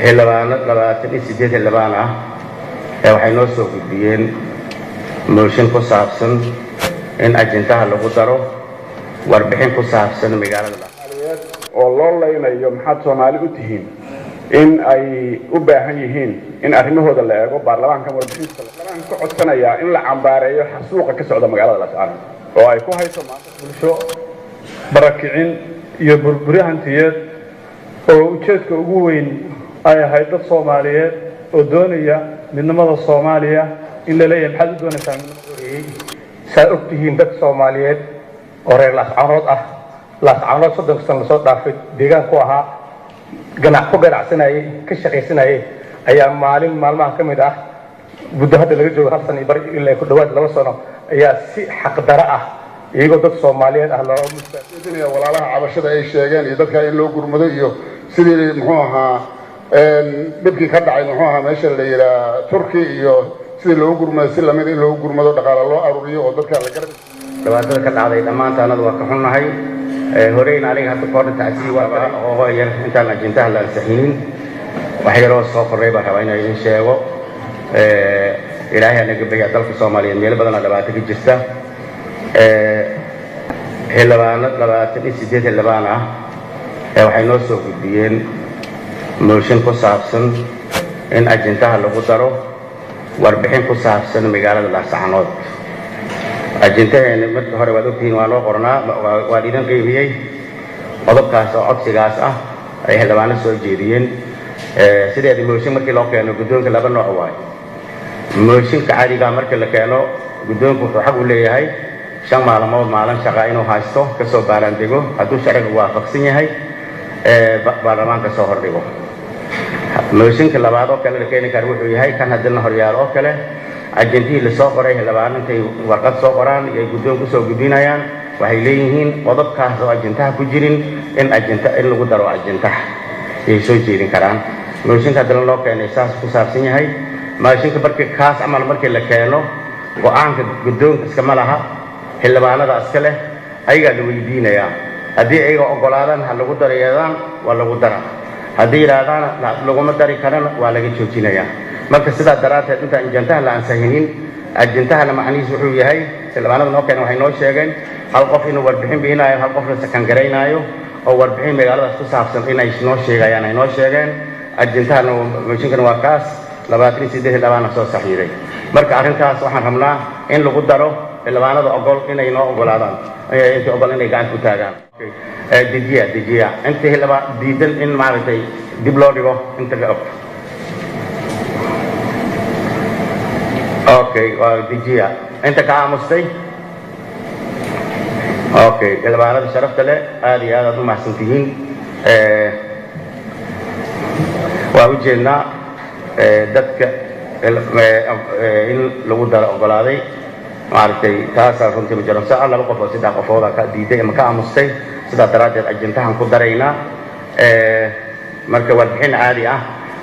Xildhibaano 28 xildhibaan ah ee waxay noo soo gudbiyeen mooshin ku saabsan in ajendaha lagu daro warbixin ku saabsan magaalada oo loo leynayo. Maxaad Soomaali u tihiin? In ay u baahan yihiin in arrimahooda la eego baarlamaankan warbixinta baarlamaanka ka codsanayaa in la cambaareeyo xasuuqa ka socda magaalada Laascaanood oo ay ku hayso maanta bulsho barakicin iyo burburi hantiyeed, oo ujeedka ugu weyn ay ahayd dad Soomaaliyeed oo doonaya midnimada Soomaaliya in la leeyahay, "Maxaad u doonaysaa midnimada?" Saa og tihiin, dad Soomaaliyeed oo reer Laascaanood ah, Laascaanood 30-ka sano lasoo dhaafay deegaan ku ahaa, ganac ku ganacsanayay, ka shaqaysanayay, ayaa maalin maalmaha ka mid ah, muddo hadda laga joogo hal sano iyo bar ilaa ku dhawaad 2 sano, ayaa si xaqdaro ah, iyagoo dad Soomaaliyeed ah, loo Walaalaha cabashada ay sheegeen iyo dadka in loo gurmado iyo sidii, muxuu ahaa, dhibkii ka dhacay, muxuu ahaa, meesha la yidhaha Turki, iyo sidii loogu gurmado si lamid in loogu gurmado, dhaqaala loo aruuriyo oo dadka la garab Dhibaatada ka dhacday dhammaanta anadu waa ka xunnahay. Horeyna aniga hadda kahorna tacsiyi waa oo yar. Intaan ajendaha la ansixinin, wax yaroo soo qorray baan rabaa inaan idin sheego. Ilaahay anaga baya. Dalka Soomaaliyeed meelo badanaa dhibaato ka jirta. Xildhibaano 28 xildhibaan ah ee waxay noo soo gudbiyeen mooshin ku saabsan in ajendaha lagu daro warbixin ku saabsan magaalada Laascaanood. Ajendaheena markii hore waad ogtihiin, waa noo qornaa, waa idin qiimiyey. Qodobkaas oo codsigaas ah ay xildhibaano soo jeediyeen. Sideeda mooshin markii loo keeno guddoonka laba nooc waayo. Mooshinka caadigaa markii la keeno, guddoonku wuxuu xaq u leeyahay 5 maalmood, maalin shaqa, inuu haysto kasoo baaraandego. Hadduu sharciga waafaqsan yahay, baarlamaanka soo hordhigo. Mooshinka labaad oo kale la keeni kara wuxuu yahay kan haddana horyaalo oo kale. Ajendihii lasoo qoray, xildhibaan intay warqad soo qoraan iyo guddoon kusoo gudbinayaan, waxay leeyihiin qodobkaas oo ajendaha ku jirin in ajenda in lagu daro ajendaha ayay soo jeedin karaan. Mooshinka haddana loo keenay saas ku saabsan yahay. Mooshinka markii kaas camal markii la keeno, go-aanka guddoonka iskama laha, xildhibaanada iska leh. Ayagaa la weydiinayaa. Haddii ayaga oggolaadaan ha lagu darayeedaan, waa lagu dara. Haddii yidhaahdaan laguma dari karana, waa laga joojinayaa. Marka sidaa daraadteed, intaan ajendaha la ansixinin, ajendahana macnihiis wuxuu yahay, xildhibaanada noo keena waxay noo sheegeen hal qof inuu warbixin bixinayo, hal qof la sakan garaynaayo oo warbixin magaaladaas ku saabsan inay noo sheegayaan ay noo sheegeen. Ajendahana mooshinkana waa kaas, 28 xildhibaana soo saxiiday. Marka arrintaas waxaan rabnaa in lagu daro. Xildhibaanada ogol inay noo ogolaadaan, intii ogol inay gacanta ku taagaan. Dejiya, dejiya. Intii xildhibaan diidan in maaragtay dib loo dhigo, inta ka og. Okay, waa dejiya. Inta ka aamustay? Okay. Xildhibaanada sharafta leh, aad iyo aad aad u mahadsan tihiin. Waa u jeednaa dadka in lagu daro ogolaaday, maaragtay, taasaa runtii ma jiro. Saca laba qof oo saddex qofooda ka diiday ama ka aamustay. Sidaa daraaddeed ajendahan ku daraynaa. Marka warbixin caadi ah,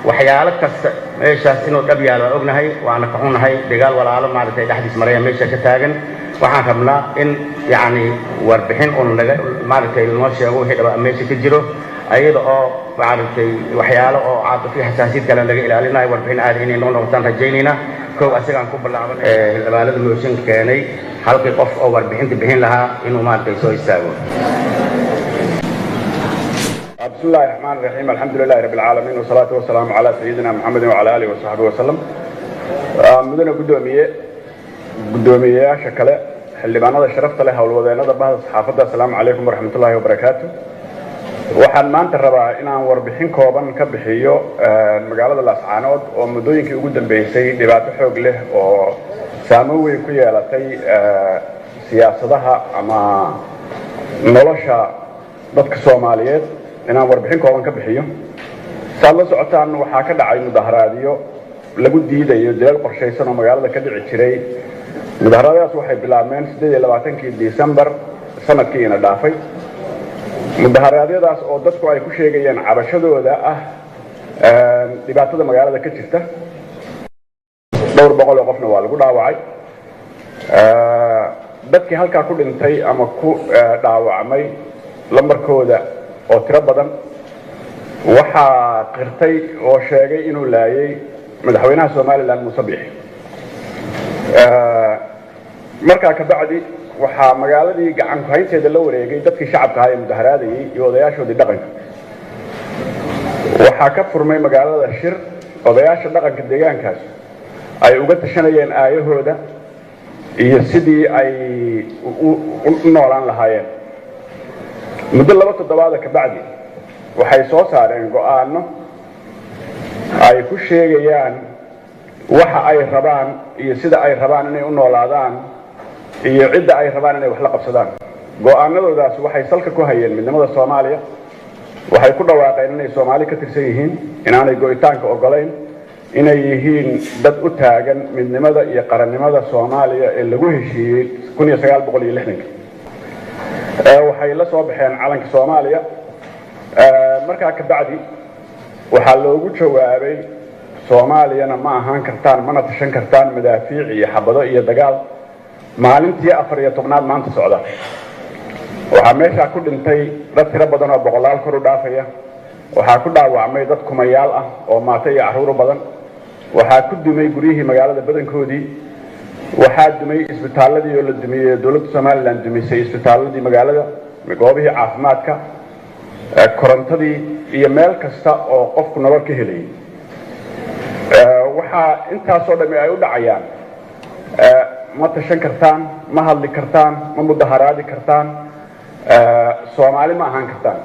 waxyaalo kasta meeshaas inuu dhab yaalo waan ognahay, waana ka xunnahay. Dagaal walaalo maaragtay dhexdiis maraya meesha ka taagan. Waxaan rabnaa in yacni warbixin un laga maaragtay noo sheego wixii dhaba meesha ka jiro, ayada oo maaragtay waxyaalo oo caatifiyo xasaasiyad kale laga ilaalinayo. Warbixin caadi inay noo noqotaan rajaynaynaa. Kow asigaan ku bilaaban. Xildhibaanada mooshin keenay, halkii qof oo warbixinta bixin lahaa inuu maaragtay soo istaago. بسم الله الرحمن الرحيم، الحمد لله رب العالمين، والصلاة والسلام على سيدنا محمد وعلى آله وصحبه وسلم. Mudane gudoomiye, guddoomiyeyaasha kale, xildhibaanada sharafta leh, howlwadeenada bahda saxaafadda, asalaamu calaykum waraxmatullaahi wabarakaatu. Waxaan maanta rabaa inaan warbixin kooban ka bixiyo magaalada Laascaanood oo muddooyinkii ugu dambeysay dhibaato xoog leh oo saameyn weyn ku yeelatay siyaasadaha ama nolosha dadka Soomaaliyeed, inaan warbixin kooban ka bixiyo. Saad la socotaan, waxaa ka dhacay mudaharaadyo lagu diidayo dilal qorshaysan oo magaalada ka dhici jiray. Mudaharaadyadaas waxay bilaabmeen 28-kii December sanadkii ina dhaafay. Mudaharaadyadaas oo dadku ay ku sheegayeen cabashadooda ah dhibaatada magaalada ka jirta. Dhowr boqol oo qofna waa lagu dhaawacay. Dadkii halkaa ku dhintay ama ku dhaawacmay lambarkooda oo tiro badan Waxaa qirtay oo sheegay inuu laayay madaxweynaha Somaliland, Muuse Biixi. Markaa ka bacdi waxaa magaaladii gacan ku-haynteeda la wareegay dadkii shacabka ahaa ee mudaharaadayey iyo odayaashoodii dhaqanka. Waxaa ka furmay magaalada shir odayaasha dhaqanka deegaankaas ay uga tashanayeen aayahooda iyo sidii ay u noolaan lahaayeen. Muddo 2 toddobaada ka bacdi waxay soo saareen go'aano ay ku sheegayaan waxa ay rabaan iyo sida ay rabaan inay u noolaadaan iyo cidda ay rabaan inay wax la qabsadaan. Go'aanadoodaas waxay salka ku hayeen midnimada Soomaaliya. Waxay ku dhawaaqeen inay Soomaali ka tirsan yihiin, inaanay go'itaanka ogolayn, inay yihiin dad u taagan midnimada iyo qarannimada Soomaaliya ee lagu heshiiyey 1960-ka. Waxay la soo baxeen calanka Soomaaliya. Markaa ka bacdi waxaa loogu jawaabay: Soomaaliyana ma ahaan kartaan, mana tashan kartaan. Madaafiic iyo xabado iyo dagaal maalintii 14aad maanta socda. Waxaa meeshaa ku dhintay dad tiro badan oo boqolaal kor u dhaafaya. Waxaa ku dhaawacmay dad kumayaal ah oo maato iyo carruuro badan. Waxaa ku dumay guryihii magaalada badankoodii. Waxaa dumay isbitaaladii oo la dumiyey, dowladda Somaliland dumisay isbitaaladii magaalada, goobihii caafimaadka, korontadii iyo meel kasta oo qofku nolol ka helayay. Waxaa intaasoo dhami ay u dhacayaan: ma tashan kartaan, ma hadli kartaan, ma mudaharaadi kartaan, Soomaali ma ahaan kartaan.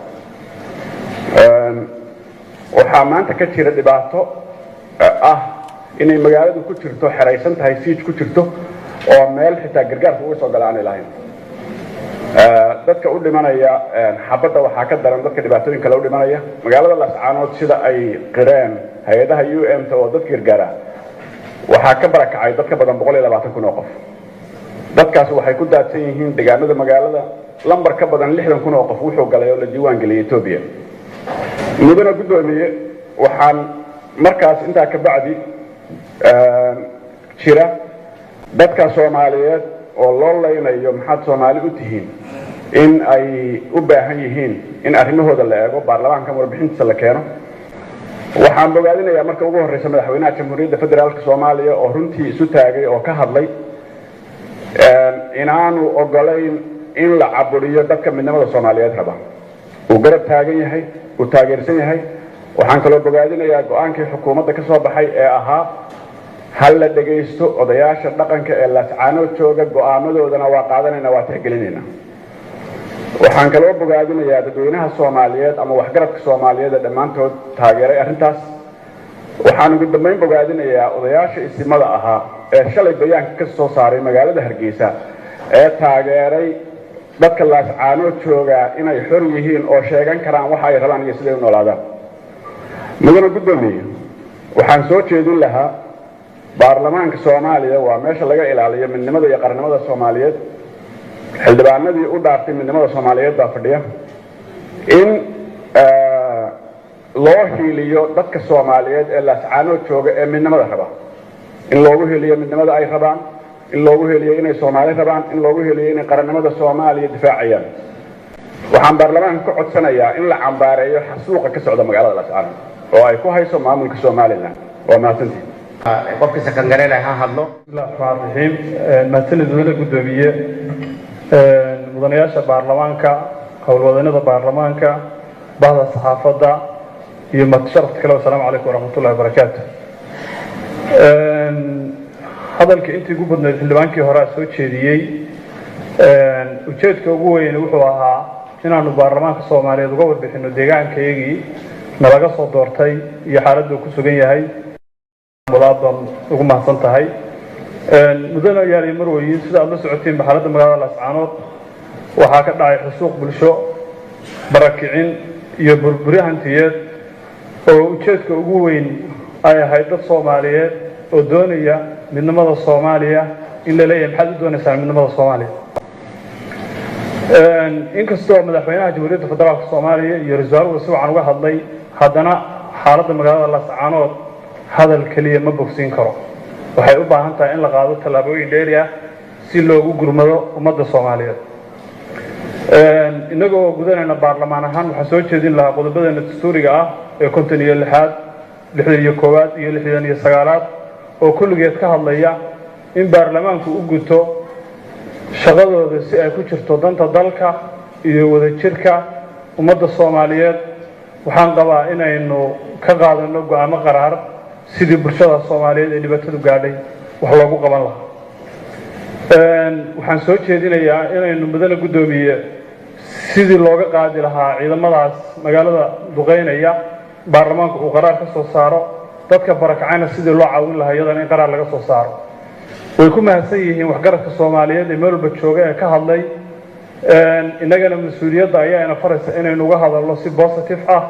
Waxaa maanta ka jira dhibaato ah inay magaaladu ku jirto, xeraysan tahay, siege ku jirto, oo meel xitaa gargaarka uga soo gala aanay lahayn. Dadka u dhimanaya xabadda waxaa ka daran dadka dhibaatooyin kale u dhimanaya. Magaalada Laascaanood, sida ay qireen hay-adaha UN-ta oo dadka gargaara, waxaa ka barakacay dad ka badan 120,000 oo qof. Dadkaas waxay ku daadsan yihiin deegaanada magaalada. Lambar ka badan 60,000 oo qof wuxuu galay oo la diiwaan geliyey Etoobiya. Mudana guddoomiye, waxaan markaas intaa ka bacdi jira dadka Soomaaliyeed oo loo laynayo "Maxaad Soomaali u tihiin?" in ay u baahan yihiin in arrimahooda la eego, baarlamaankan warbixintiisa la keeno. Waxaan bogaadinayaa marka ugu horreysa madaxweynaha Jamhuuriyadda Federaalka Soomaaliya oo runtii isu taagay oo ka hadlay inaanu ogolayn in la caburiyo dadka midnimada Soomaaliyeed raba, uu garab taagan yahay, uu taageersan yahay. Waxaan kaloo bogaadinayaa go'aankii xukuumadda ka soo baxay ee ahaa hal la dhegaysto odayaasha dhaqanka ee Laascaanood jooga, go'aamadoodana waa qaadanayna, waa tixgelinayna. Waxaan kaloo bogaadinayaa dadweynaha Soomaaliyeed ama waxgaradka Soomaaliyeed ee dhammaantood taageeray arrintaas. Waxaan ugu dambayn bogaadinayaa odayaasha isimada ahaa ee shalay bayaanka ka soo saaray magaalada Hargeysa ee taageeray dadka Laascaanood joogaa inay xor yihiin oo sheegan karaan waxa ay rabaan iyo siday u noolaadaan. Mudana guddoomiye, waxaan soo jeedin lahaa: baarlamaanka Soomaaliya waa meesha laga ilaaliyo midnimada iyo qarannimada Soomaaliyeed. Xildhibaanadii u dhaartay midnimada Soomaaliyeed baa fadhiya. In loo hiiliyo dadka Soomaaliyeed ee Laascaanood jooga ee midnimada raba, in loogu heliyo midnimada ay rabaan, in loogu heliyo inay Soomaali rabaan, in loogu heliyo inay qarannimada Soomaaliya difaacayaan. Waxaan baarlamaanka ka codsanayaa in la cambaareeyo xasuuqa ka socda magaalada Laascaanood oo ay ku hayso maamulka Somaliland. Waa mahadsantihin. Qofka sakangareelaya ha hadlo. Bismillahi raxmaan raxiim. Mahadsanid, mudane guddoomiye, mudanayaasha baarlamaanka, howlwadanada baarlamaanka, bahda saxaafadda iyo marti sharafta kale, wasalaamu calaykum waraxmatullahi wabarakaatu. Hadalka intii ugu badnayd xildhibaankii horea soo jeediyey. Ujeedka ugu weyn wuxuu ahaa inaanu baarlamaanka Soomaaliyeed uga warbixino deegaankayagii nalaga soo doortay iyo xaaladda uu ku sugan yahay. Aad baan ugu mahadsan tahay, mudane yaaliyo marweyin. Sida aad la socotiin, xaaladda magaalada Laascaanood waxaa ka dhacay xusuuq bulsho, barakicin iyo burburi hantiyeed oo ujeedka ugu weyn ay ahayd dad Soomaaliyeed oo doonaya midnimada Soomaaliya in la leeyahay "Maxaad u doonaysaan midnimada Soomaaliya?" Inkastoo madaxweynaha Jamhuuriyadda Federaalka Soomaaliya iyo ra-iisul wasaaruhu si wacan uga hadlay, haddana xaaladda magaalada Laascaanood hadal keliya ma bogsiin karo. Waxay u baahan tahay in la qaado tallaabooyin dheeri ah si loogu gurmado ummadda Soomaaliyeed. Innagoo gudanayna baarlamaan ahaan, waxaan soo jeedin lahaa qodobadeena dastuuriga ah ee 56aad, 61aad iyo 69aad oo kulligeed ka hadlaya in baarlamaanku u guto shaqadooda si ay ku jirto danta dalka iyo wadajirka ummadda Soomaaliyeed. Waxaan qabaa inaynu ka qaadano go'aamo qaraar sidii bulshada Soomaaliyeed ee dhibaatadu gaadhay wax loogu qaban lahaa. Waxaan soo jeedinayaa inaynu, mudane guddoomiye, sidii looga qaadi lahaa ciidamadaas magaalada duqeynaya baarlamaanku uu qaraar ka soo saaro, dadka barakacayna sidii loo caawin lahaa iyadana in qaraar laga soo saaro. Way ku mahadsan yihiin waxgaradka Soomaaliyeed ee meel walba jooga ee ka hadlay. Innagana mas-uuliyadda ayaa ina faraysa inaynu uga hadalno si positive ah.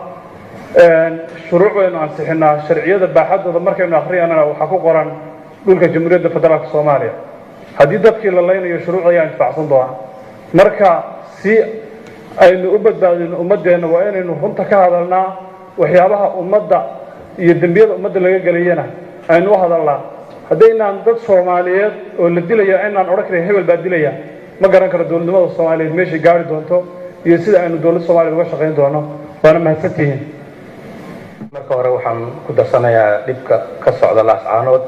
Shuruuc baynu ansixinaa, sharciyada baaxaddooda markaynu akriyanana waxaa ku qoran dhulka Jamhuuriyadda Federaalka Soomaaliya. Haddii dadkii la laynayo, shuruucda ayaa intifacsan doona. Marka si aynu u badbaadino ummaddeenna, waa inaynu runta ka hadalnaa, waxyaabaha ummadda iyo dembiyada ummadda laga gelayana aynu u hadalnaa. Haddaynaan dad Soomaaliyeed oo la dilaya aynaan odhan karin hebel baa dilaya, ma garan karo dowladnimada Soomaaliyeed meeshay gaari doonto iyo sida aynu dowladda Soomaliyeed uga shaqayn doono. Waana mahadsantihiin. Marka hore waxaan ku darsanayaa dhibka ka socda Laascaanood,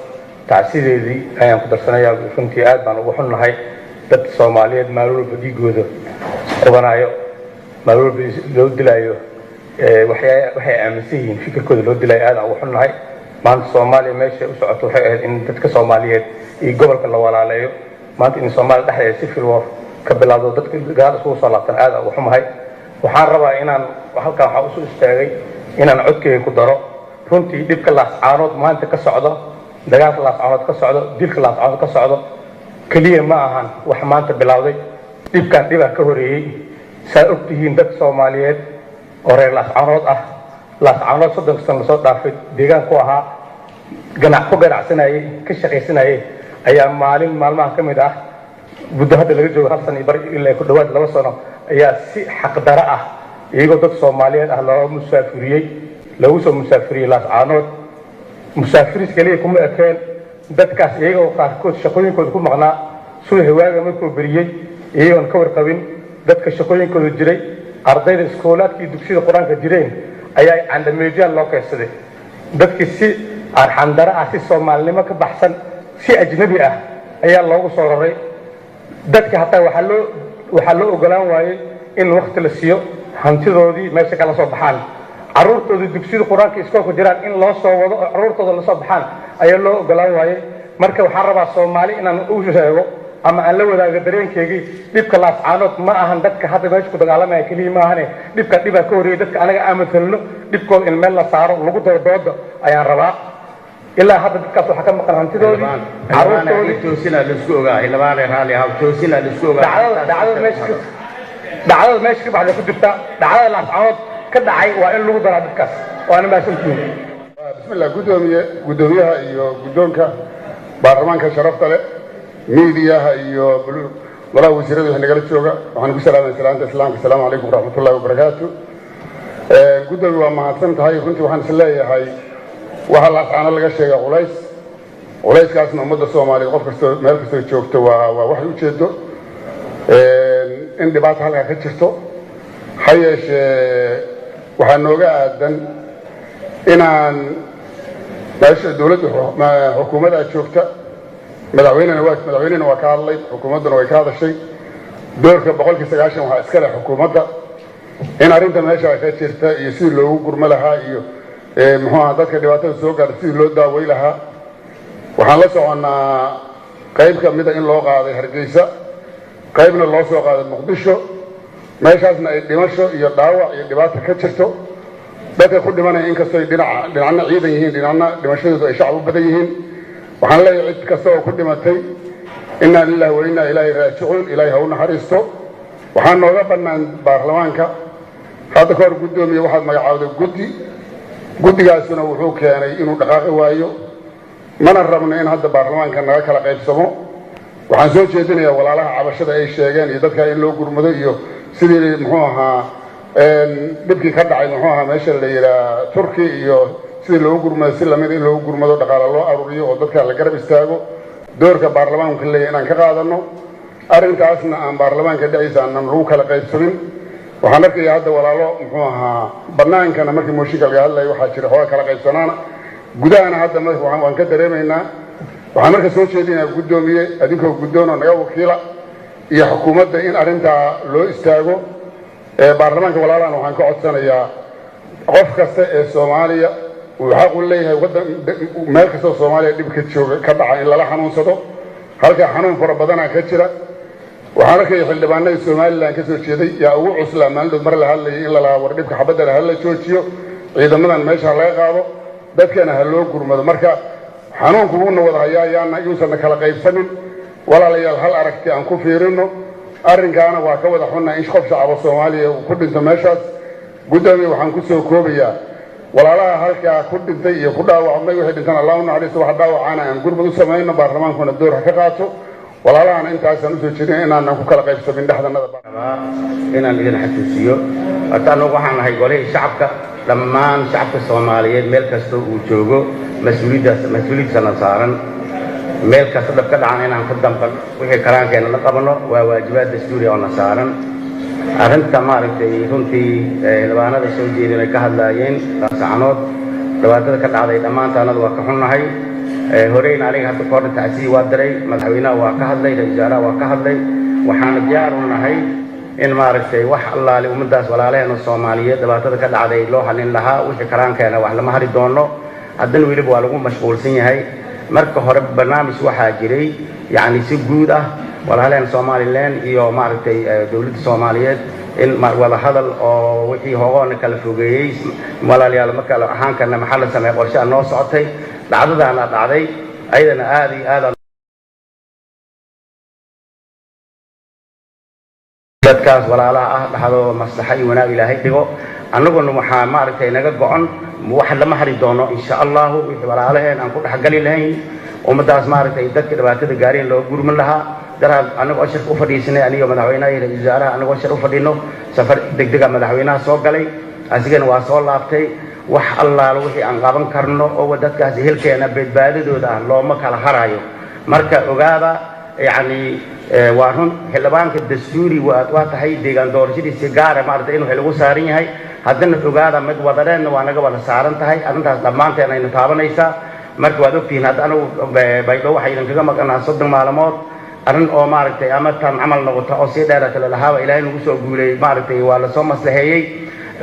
tacsideedii ayaan ku darsanayaa. Runtii aad baan ugu xunnahay dad Soomaaliyeed maalin walba dhiigooda qubanayo, maalin walba loo dilaayo waxay aaminsan yihiin, fikirkooda loo dilaayo. Aad aan ugu xunnahay. Maanta Soomaaliya meesha u socoto waxay ahayd in dadka Soomaaliyeed iyo gobolka la walaaleeyo. Maanta in Soomaaliya dhexdeeda civil war ka bilaawdo, dadka gadaal isugu soo laabtan, aad aan ugu xumahay. Waxaan rabaa inaan halkan waxaa usoo istaagay inaan codkeyga ku daro runtii dhibka Laascaanood maanta ka socdo, dagaalka Laascaanood ka socdo, dilka Laascaanood ka socdo. Keliya ma ahan wax maanta bilowday dhibkan, dhibaa ka horeeyey. Saa og tihiin, dad Soomaaliyeed oo reer Laascaanood ah, Laascaanood 30-ka sano lasoo dhaafay deegaan ku ahaa, ku ganacsanayay, ka shaqaysanayay, ayaa maalin maalmaha ka mid ah, muddo hadda laga joogo hal sano iyo bar ilaa ku dhawaad 2 sano, ayaa si xaqdaro ah, iyagoo dad Soomaaliyeed ah, loo musaafuriyey, loogu soo musaafuriyey Laascaanood. Musaafiris keliya kuma ekeen. Dadkaas iyagoo qaarkood shaqooyinkooda ku maqnaa, subaxi waaga markuu beriyey, iyagoon ka warqabin dadka shaqooyinkooda jiray, ardayda iskoolaadka iyo dugsiyada Qur-aanka jireen, ayaa candhameedyaal loo keensaday. Dadkii si arxandaro ah, si Soomaalinimo ka baxsan, si ajnabi ah ayaa loogu soo raray. Dadka hataa waxaa loo ogolaan waayey in wakti la siiyo hantidoodii meesha kala soo baxaan, carruurtoodii dugsiyada Qur-aanka iskoolka jiraan in loo soo wado oo carruurtooda lasoo baxaan ayaa loo ogolaan waayey. Marka waxaan rabaa Soomaali inaan u sheego ama aan la wadaago dareenkeygii. Dhibka Laascaanood ma ahan dadka hadda meesha ku dagaalamaya keliya ma ahane. Dhibka dhibaa ka horreeyay. Dadka anaga aan matalno dhibkooda in meel la saaro, lagu daro dooda ayaan rabaa. Ilaa hadda dadkaas waxaa ka maqan hantidoodii, carruurtoodii. Toosinaa laisku ogaa, xildhibaane, raalli ahaw, toosinaa laisku ogaa. Dhacdada meesha ka baxda ku jirta, dhacdada Laascaanood ka dhacay waa in lagu daraa dadkaas. Waana mahadsantihiin. Bismillah. Guddoomiye, guddoomiyaha iyo guddoonka baarlamaanka sharafta leh, miidiyaha iyo golaha wasiirada wixii nagala jooga, waxaan ku salaamay salaanta Islaamka: asalaamu calaykum waraxmatullahi wabarakaatu. Guddoomiye, waa mahadsan tahay. Runtii waxaan is leeyahay waxaa Laascaano laga sheegay culays, culayskaasna ummadda Soomaaliyeed qof kastoo meel kastoo joogto waa waxay ujeedo in dhibaata halkaa ka jirto. Ha yeeshee waxaa nooga aadan inaan meesha dowladda, xukuumaddaa joogta, madaxweynena waa ka hadlay, xukuumadduna way ka hadashay. Doorka 90% waxaa iska leh xukuumadda in arrinta meesha ka jirta iyo sidii loogu gurmo lahaa iyo muxuu aha dadka dhibaatada soo gaarta sidii loo daawey lahaa. Waxaan la soconnaa qayb ka mida in loo qaaday Hargeysa, qaybna loo soo qaaday Muqdisho. Meeshaasna ay dhimasho iyo dhaawac iyo dhibaata ka jirto. Dadka ku dhimanaya, inkastoo ay dhinaca dhinacna ciidan yihiin, dhinacna dhimashadoodu ay shacab u badan yihiin, waxaan leeyahay cid kasta oo ku dhimatay innaa lillahi wa innaa ilaahi raajicuun, Ilaahay ha u naxariisto. Waxaa nooga bannaan baarlamaanka. Hadda ka hor, guddoomiye, waxaad magacaawday guddi, guddigaasuna wuxuu keenay inuu dhaqaaqi waayo. Mana rabno in hadda baarlamaanka naga kala qaybsamo. Waxaan soo jeedinayaa walaalaha cabashada ay sheegeen iyo dadka in loo gurmado iyo sidii muxuu ahaa dhibkii ka dhacay muxuu ahaa meesha la yidhaha Turki iyo sidii loogu gurmado si lamid in loogu gurmado, dhaqaala loo aruuriyo oo dadka la garab istaago. Doorka baarlamaanka leeyahay inaan ka qaadano. Arrintaasna aan baarlamaanka dhexdiisa aanan lagu kala qaybsamin. Waxaan arkayaa hadda walaalo muxuu ahaa bannaankana markii mooshinka laga hadlayo waxaa jira xoogaa kala qaybsanaana, gudahana hadda waan ka dareemaynaa. Waxaan marka soo jeedinayaa, guddoomiye, adinkoo guddoon oo naga wakiila iyo xukuumadda, in arrintaa loo istaago. Baarlamaanka walaalahana waxaan ka codsanayaa, qof kasta ee Soomaaliya uu xaq u leeyahay waddan meel kastoo Soomaaliya dhib ka jooga ka dhaca in lala xanuunsado. Halkaa xanuun fara badanaa ka jira. Waxaan arkaya xildhibaanadii Somaliland ka soo jeeday yaa ugu cuslaa maalin mar la hadlayay in lalahaa war dhibka xabaddana ha la joojiyo, ciidamadan meesha ha laga qaado, dadkana ha loo gurmado. Marka xanuunku wuuna wada hayaa, yaana yuusanna kala qaybsanin. Walaalayaal, hal aragti aan ku fiirino arrinkaana. Waa ka wada xunna in qof shacaba Soomaaliya uu ku dhinto meeshaas. Guddoomiye, waxaan ku soo koobayaa, walaalaha halkaa ku dhintay iyo ku dhaawacmay, wixii dhintan Allah u naxariisto, wax dhaawacaana aan gurmad u samayno, baarlamaankuna door ha ka qaato. Walaalahana intaasaan usoo jeedin inaanan ku kala qaybsamin dhexdanada. Inaan idin xasuusiyo, horta annagu waxaan nahay golihii shacabka. Dhammaan shacabka Soomaaliyeed meel kasta uu joogo mas-uuliyaddaas mas-uuliyaddiisana saaran. Meel kasta dhab ka dhacan inaan ka damqan, wixii karaankeenna la qabanno, waa waajibaad dastuuri oo na saaran. Arrinta maaragtay runtii xildhibaanada soo jeedin ay ka hadlaayeen Laasacanood dhibaatada ka dhacday, dhammaantaanada waa ka xunnahay. Horeyna aniga hadda kahorna tacsiyi waa diray, madaxweynaha waa ka hadlay, ra-isul wasaaraha waa ka hadlay. Waxaana diyaar u nahay in maaragtay wax allaale ummaddaas walaalaheena Soomaaliyeed dhibaatada ka dhacday loo halin lahaa wixii karaankeena wax lama hari doono. Haddana weliba waa lagu mashquulsan yahay. Marka hore barnaamij waxaa jiray yacni si guud ah walaalaheen Somaliland iyo maaragtay dowladda Soomaaliyeed in wada hadal oo wixii hogoona kala fogeeyey, walaalayaal ma kala ahaan karna, maxaa la sameeya, qorshe noo socotay. Dhacdadaana dhacday ayadana aad iyo aad dadkaas walaalaha ah dhexdooda maslaxa iyo wanaag Ilaahay dhigo. Annaguna waxaa maaragtay naga go-on wax lama hari doono, insha Allahu, wixii walaalaheen aan ku dhexgali lahayn ummaddaas maaragtay dadka dhibaatada gaareen loo gurman lahaa. Daraad annagoo shirka u fadhiisanay, anigo madaxweynaha iyo ra-isul wasaaraha annagoo shir u fadhino, safar degdega madaxweynaha soo galay, asigana waa soo laabtay. Wax allaalo wixii aan qaban karno oo dadkaas helkeena badbaadadooda ah looma kala harayo. Marka ogaada, yacni waa run xildhibaanka dastuuri waa tahay deegaan doorashadiisi gaara maaragtay in wax lagu saaran yahay. Haddana ogaada, mid wadareenna waa naga wada saaran tahay arrintaas, dhammaanteen aynu taabanaysaa. Marka waad ogtihiin, hadda anigu Baydhabo waxaa idinkaga maqanaa 30 maalmood. Arrin oo maaragtay ama tan camal noqota oo sii dheerata lalahaaba Ilaahay nagu soo guuleeyey, maaragtay waa lasoo maslaxeeyey.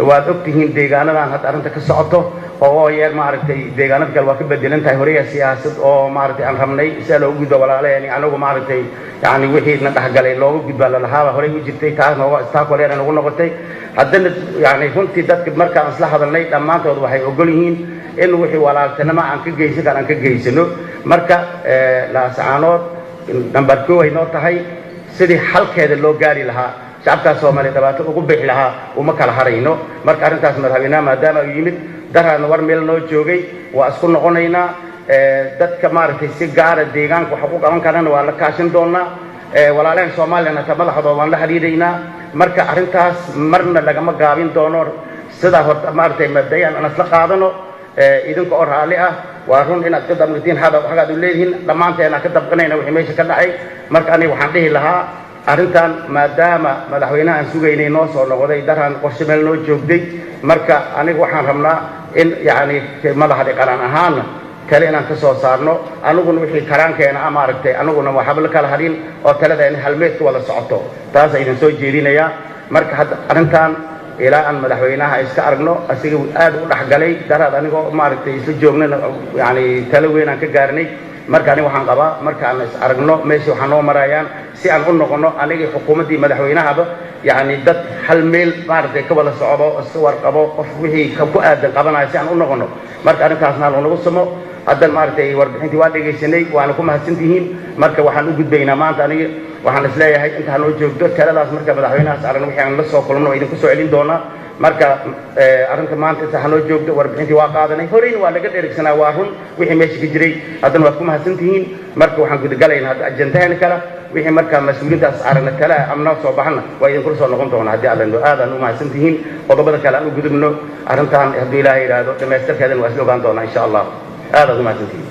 Waad ogtihiin deegaanadan hadda arrinta ka socoto oo yeer maaragtay deegaanada kale waa ka bedelan tahay. Horeya siyaasad oo maaragtay aan rabnay sia loogu gudbo walaalaheen anagu maaragtay yani wixii na dhexgalay looga gudbaa lalahaaba horey u jirtay, taas nooga istaakoleena nagu noqotay. Haddana yani runtii dadka markaan isla hadalnay dhammaantood waxay ogol yihiin in wixii walaaltinimo aan ka geysan kan aan ka geysano. Marka Laascaanood number 1 ay noo tahay sidii xalkeeda loo gaari lahaa, shacabkaas Soomaaliya dhibaato ugu bixi lahaa, uma kala harayno. Marka arrintaas madaxweynaha maadaama uu yimid daraadna war meel noo joogay, waa isku noqonaynaa. Dadka maaragtay si gaara deegaanka waxa ku qaban karana waa la kaashan doonaa. Walaalaheen Soomaliyan hataa madaxdooda waan la xidhiidhaynaa. Marka arrintaas marna lagama gaabin doono. Sidaa horta maaragtay mabdayan aan isla qaadano, idinka oo raalli ah. Waa run inaad ka damqatiin xagaad u leedihiin, dhammaanteen aan ka damqanayna wixii meesha ka dhacay. Marka aniga waxaan dhihi lahaa, arrintan maadaama madaxweynaha aan sugaynay noo soo noqday, daraan qorshe meel noo joogday, marka aniga waxaan rabnaa in yacni madaxda qaran ahaanna tale inaan ka soo saarno, aniguna wixii karaankeena ah maaragtay aniguna waxba la kala hadhin oo talada in halmeed ku wada socoto, taas idin soo jeedinayaa. Marka hadda arrintan ilaa aan madaxweynaha iska aragno, asiga aad u dhexgalay daraad anigoo maaragtay isla joognana, yani talo weyn aan ka gaarnay. Marka aniga waxaan qabaa marka aan is aragno meesha waxaa noo marayaan si aan u noqono anigii xukuumaddii madaxweynahaba yacni dad hal meel maaragtay ka wada socdo, iska warqabo, qof wixii ku aadan qabanayo si aan u noqono. Marka arrintaasna halnagu samo. Haddan maaragtay warbixintii waa dhegaysanay, waana ku mahadsantihiin. Marka waxaan u gudbaynaa maanta, aniga waxaan isleeyahay inta hanoo joogto taladaas. Marka madaxweynahaas aragno wixii aan la soo kulmno waa idinku soo celin doonaa. Marka arrinta maanta inta hanoo joogto. Warbixintii waa qaadanay, horeyna waa laga dheregsanaa, waa run wixii meesha ka jiray. Haddana waad ku mahadsantihiin. Marka waxaan gudagalaynaa hadda ajandaheena kale. Wixii markaa mas-uuliyiintaas aragna tale amnoo soo baxana waa idinkula soo noqon doonaa haddii Alla aadaan u mahadsantihiin. Qodobada kale aan u gudubno. Arrintan hadduu Ilaahay yidhaahdo dhamaystirkeedana waa isla ogaan doonaa, insha Allah. Aadaad u mahadsantihiin.